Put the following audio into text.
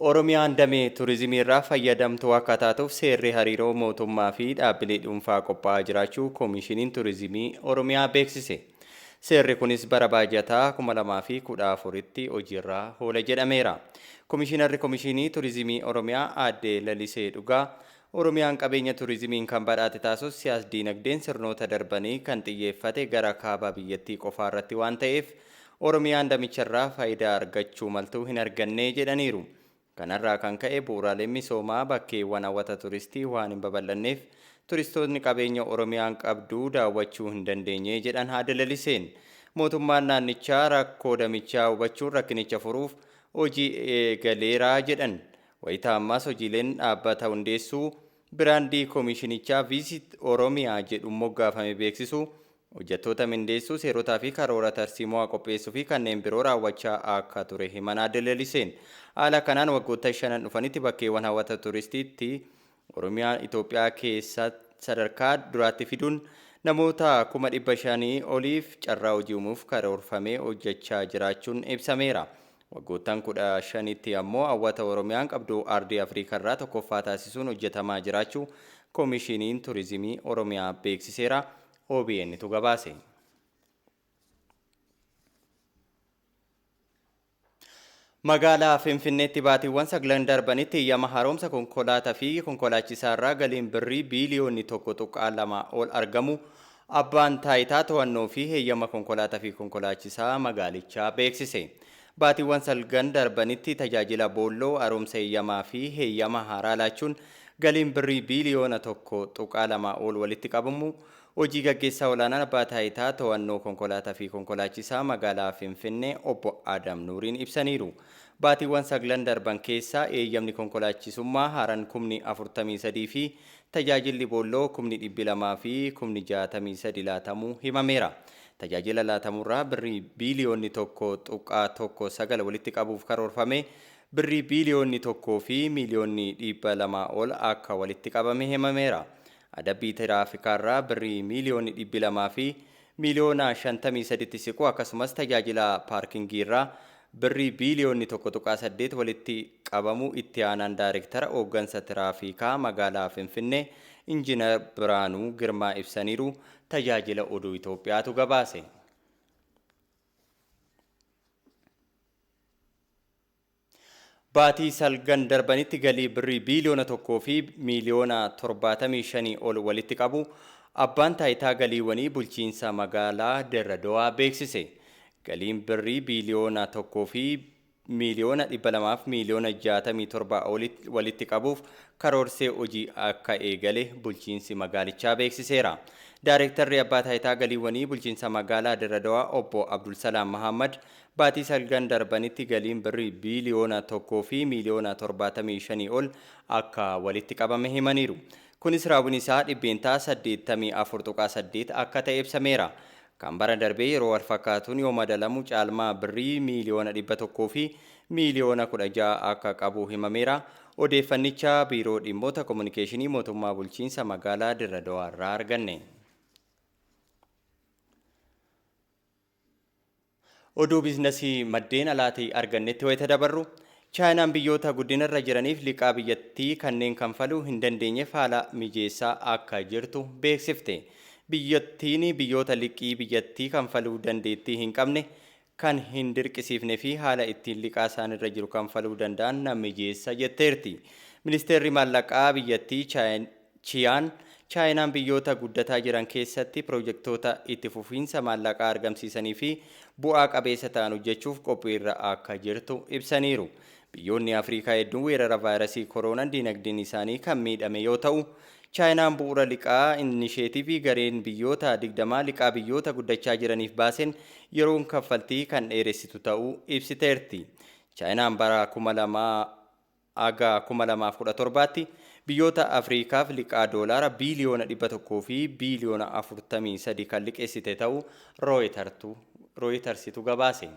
Oromiyaan damee turizimii irraa fayyadamtuu akka taatuuf seerri hariiroo mootummaa fi dhaabbilee dhuunfaa qophaa'aa jiraachuu Koomishiniin Turizimii Oromiyaa beeksise. Seerri kunis bara baajataa 2014tti hojiirra oola jedhameera. Komishinarri Komishinii Turizimii Oromiyaa Aadde Lalisee Dhugaa Oromiyaan qabeenya turizimiin kan badhaate taasus siyaas diinagdeen sirnoota darbanii kan xiyyeeffate gara kaaba biyyattii qofaa irratti waan ta'eef Oromiyaan damicharraa faayidaa argachuu maltuu hin arganne jedhaniiru. Kanarraa kan ka'e bu'uuraaleen misoomaa bakkeewwan hawwata turistii waan hin babal'anneef turistoonni qabeenya Oromiyaan qabdu daawwachuu hin dandeenye jedhan Aadde Laliseen. Mootummaan naannichaa rakkoo damichaa hubachuun rakkinicha furuuf hojii eegaleeraa jedhan. Wayitaa ammaas hojiileen dhaabbata hundeessuu biraandii koomishinichaa Visit Oromiyaa jedhu moggaafame beeksisuu, hojjettoota mindeessuu, seerotaa fi karoora tarsiimoo qopheessuu fi kanneen biroo raawwachaa akka ture himan Aadde Laliseen. Haala kanaan waggoota shanan dhufanitti bakkeewwan hawwata turistiitti Oromiyaa Itoophiyaa keessa sadarkaa duraatti fiduun namoota 500,000 oliif carraa hojii uumuuf karoorfamee hojjechaa jiraachuun ibsameera. Waggoottan 15tti ammoo hawwata Oromiyaan qabdu ardii Afrikaa irraa tokkoffaa taasisuun hojjetamaa jiraachuu Koomishiniin Turizimii Oromiyaa beeksiseera. OBN tu gabaase. Magaalaa Finfinneetti baatiiwwan saglan darbanitti eeyyama haaromsa konkolaataa fi konkolaachisaa irraa galiin birrii biiliyoonni 1.2 ol argamu abbaan taayitaa to'annoo fi heeyyama konkolaataa fi konkolaachisaa magaalichaa beeksise. Baatiiwwan salgan darbanitti tajaajila boolloo haaromsa heeyyamaa fi heeyyama haaraa laachuun galiin birrii biiliyoona 1.2 ol walitti qabamu hojii gaggeessaa olaanaan abbaa taayitaa to'annoo konkolaataa fi konkolaachisaa magaalaa Finfinnee obbo Adam Nuuriin ibsaniiru. Baatiiwwan saglan darban keessaa eeyyamni konkolaachisummaa haaraan 43,000 fi tajaajilli boolloo 200,000 fi 63,000 laatamuu himameera. Tajaajila laatamurraa birrii biiliyoonni 1.19 walitti qabuuf karoorfame birrii biiliyoonni 1 fi miiliyoonni 200 ol akka walitti qabame himameera. Adabbii tiraafikaa birrii miiliyoonni 200 fi miiliyoona 53tti siqu akkasumas tajaajila paarkingii irraa birrii biiliyoonni 1.8 walitti qabamu itti aanaan daayirektara hooggansa tiraafikaa magaalaa Finfinnee Injiinar Biraanuu Girmaa ibsaniiru. Tajaajila oduu Itoophiyaatu gabaase. Baatii salgan darbanitti galii birrii biiliyoona 1 fi miiliyoona 75 ol walitti qabu abbaan taayitaa galiiwwanii bulchiinsa magaalaa Dirredawaa beeksise. Galiin birrii biiliyoona 1 fi miiliyoona 200 fi miiliyoona 67 walitti qabuuf karoorsee hojii akka eegale bulchiinsi magaalichaa beeksiseera. Daayirektarri abbaa taayitaa galiiwwanii bulchiinsa magaalaa Dirredawaa obbo Abdulsalaam Mahammad baatii salgan darbanitti galiin birrii biiliyoona 1 fi miiliyoona 75 ol akka walitti qabame himaniiru. Kunis raawwiin isaa 84.8% akka ta'e ibsameera. Kan bara darbee yeroo wal fakkaatuun yoo madaalamu caalmaa birrii miiliyoona 100 fi miiliyoona 16 akka qabu himameera. Odeeffannicha biiroo dhimmoota kominikeeshinii mootummaa bulchiinsa magaalaa Dirredawaa irraa arganne. Oduu biizinasii maddeen alaatii argannetti wayita dabarru Chaayinaan biyyoota guddinarra jiraniif liqaa biyyattii kanneen kanfaluu hin dandeenyeef haala mijeessaa akka jirtu beeksifte. Biyyattiin biyyoota liqii biyyattii kanfaluu dandeettii hin qabne kan hin dirqisiifne fi haala ittiin liqaa isaanirra jiru kanfaluu danda'an na mijeessa jetteerti. Ministeerri maallaqaa biyyattii Chiyaan Chaayinaan biyyoota guddataa jiran keessatti pirojektoota itti fufiinsa maallaqaa argamsiisanii fi bu'aa qabeessa ta'an hojjechuuf qophiirra akka jirtu ibsaniiru. Biyyoonni Afrikaa hedduun weerara vaayirasii kooroonaan diinagdeen isaanii kan miidhame yoo ta'u, Chaayinaan bu'uura liqaa inisheetivii gareen biyyoota 20 liqaa biyyoota guddachaa jiraniif baaseen yeroon kaffaltii kan dheeressitu ta'uu ibsiteerti. Chaayinaan bara 2000 aga 2017tti biyyoota Afriikaaf liqaa doolaara biiliyoona 100 fi biiliyoona 43 kan liqeessite ta'uu Rooyitarsitu gabaase.